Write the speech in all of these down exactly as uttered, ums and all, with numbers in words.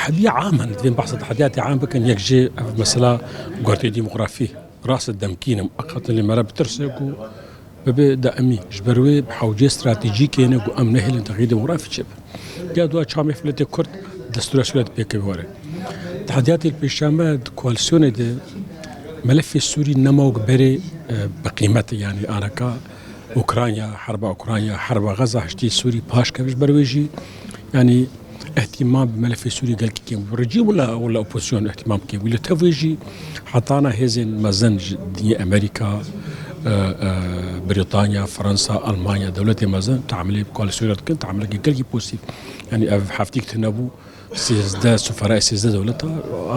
Hediya am hene, divên behsa tehediyatê am bikin, yek jê ev mesela guhertê demografî. Rast e demkîn im, eqetin lê me re bi tirsê ku bibe daimî. Ji ber wê bi hewcê stratejîk hene ku em nehêlin texîrê demografî çêbe. Ya dua çamê filetê Kurd destûra Sûriye dipêke were. Tehediyatê li pêşa me di koalîsyonê de melefê Sûrî nema wek berê, e, bi qîmet e, yanî anaka Ukrayna, herba Ukrayna, herba Gaza, hiştê Sûrî paş keve ji ber wê jî, yanî, îhtîmam bi melefê Sûrî gelkî kêm bû. Rejîm wila, wila opozîsyon îhtîmam kêm bû. Lê tev wê jî hetana hêzên mezin ji dinyê Amerîka, e, e, Brîtanya, Fransa, Almanya, dewletê mezin teamilê bi koalîsyona dikin, teamilekî gelkî pozîtîf. Yanî ev heftîk tune bû, sêzdeh, sufera sêzdeh dewleta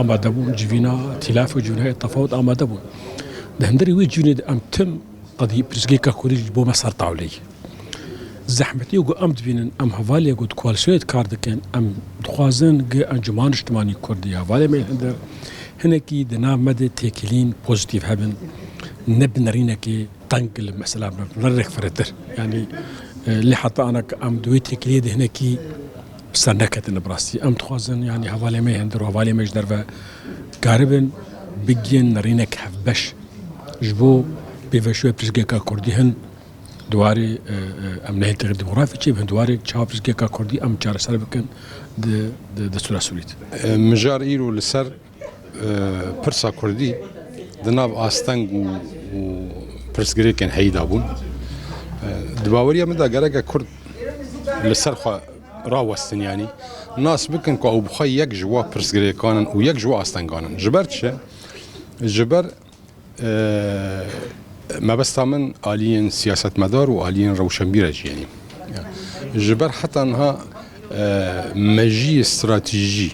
amade bûn, civîna tîlaf û civîna tefawut amade bûn. Di hundirê wê civînê de em tim qedî pirsgirêka Kurdî ji bo me ser tawleyê. Zehmetî ku em dibînin, em hevalê ku di koalîsyonê de kar dikin, em dixwazin gi Encûmena Niştimanî Kurdî, hevalê me hindir, hinekî di nav me de têkilîn pozîtîf hebin, ne bi nerînekê teng li mesela bi nerînek firehtir. Yanî, e, lê heta ana ku em di wê têkiliyê de hinekî bi ser neketin bi rastî. Em dixwazin, yanî hevalê me hindir û hevalê me ji derve karibin bigihên nerînek hevbeş. Ji bo pêveşoya pirsgirêka Kurdî hin di warê, e, e, em nehên têxîr demografî çêbin, di warê çawa pirsgirêka Kurdî em çareser bikin di, di, di destûra Sûrî de. E, mijar îro li ser, e, pirsa Kurdî di nav asteng û, û pirsgirêkên heyî de bûn. E, di baweriya min de gereke Kurd li ser xwe rawestin, yanî nas bikin ku ew bi xwe yek ji wa pirsgirêkan in û yek ji wa astengan in. Ji ber çi? Ji ber Eee, mebesta min aliyên siyasetmedar û aliyên rewşenbîr e jî, yanî. Ji ber heta niha, eee, mejiyê stratejî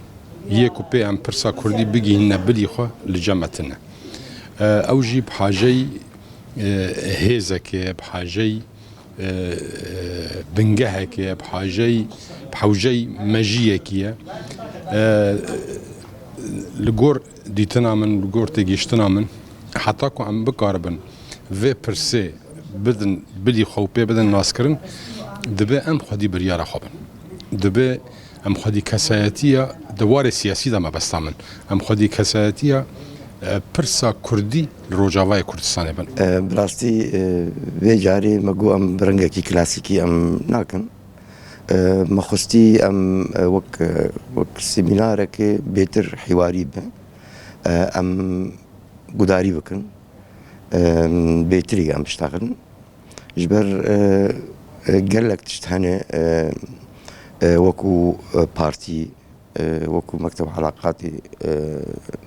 yê ku pê em pirsa Kurdî bigihînine bilî xwe li cem me tune. Eee, ew jî bi haceyî, eee, hêzekê, bi haceyî e, e, bingehekê ye, bi haceyî, bi hewceyî mejiyekî ye. E, li gor dîtina min, li gor têgihiştina min, heta ku em bikaribin vê pirsê bidin bilî xwe û pê bidin naskirin, dibe em xwedî biryara xwe bin. Dibe em xwedî kesayetiya di warê siyasî de mebesta min. Em xwedî kesayetiya, e, pirsa Kurdî li Rojavayê Kurdistanê bin. E, bi rastî, e, vê carê me got em bi rengekî klasîkî em nakin. E, me xwestî em, e, wek, e, wek semînareke bêtir hîwarî be. E, em gudarî bikin. E, bêtirî em biştexilin. Ji ber, e, e, gelek tişt hene, e, e, wekû, e, partî, e, wekû Mekteb Elaqatê, e,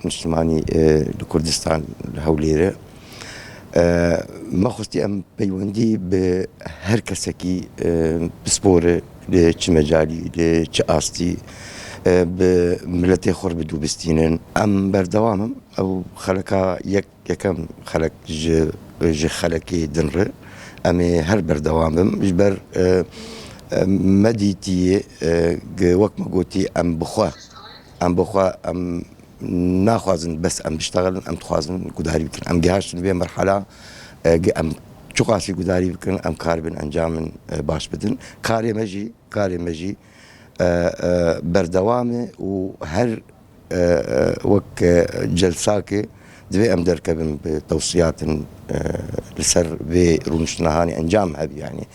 Niştimanî, e, li Kurdistan, li Hewlêrê. E, me xwestî em peywendî bi her kesekî, e, bispore, li çi mecalî, li çi astî, e, bi miletê xwe re bidûbistînin. Em berdewam in. Ew xeleka yek Yekem xelek ji, ji xelekê din re em ê her berdewam bim. Ji ber, e, e, me dîtiye, e, gi wek me gotî em bi xwe, em bi xwe, em naxwazin bes em biştexilin, em dixwazin gudarî bikin. Em gihaştin vê merhala, e, gi em çiqasî gudarî bikin, em karibin encamin, e, baş bidin. Karê me jî, karê me jî, e, e, berdewam e û her e, e, wek, e, celsakê divê em derkevin bi tewsiyatin, e, li ser vê rûniştina hanê encam hebî, yanî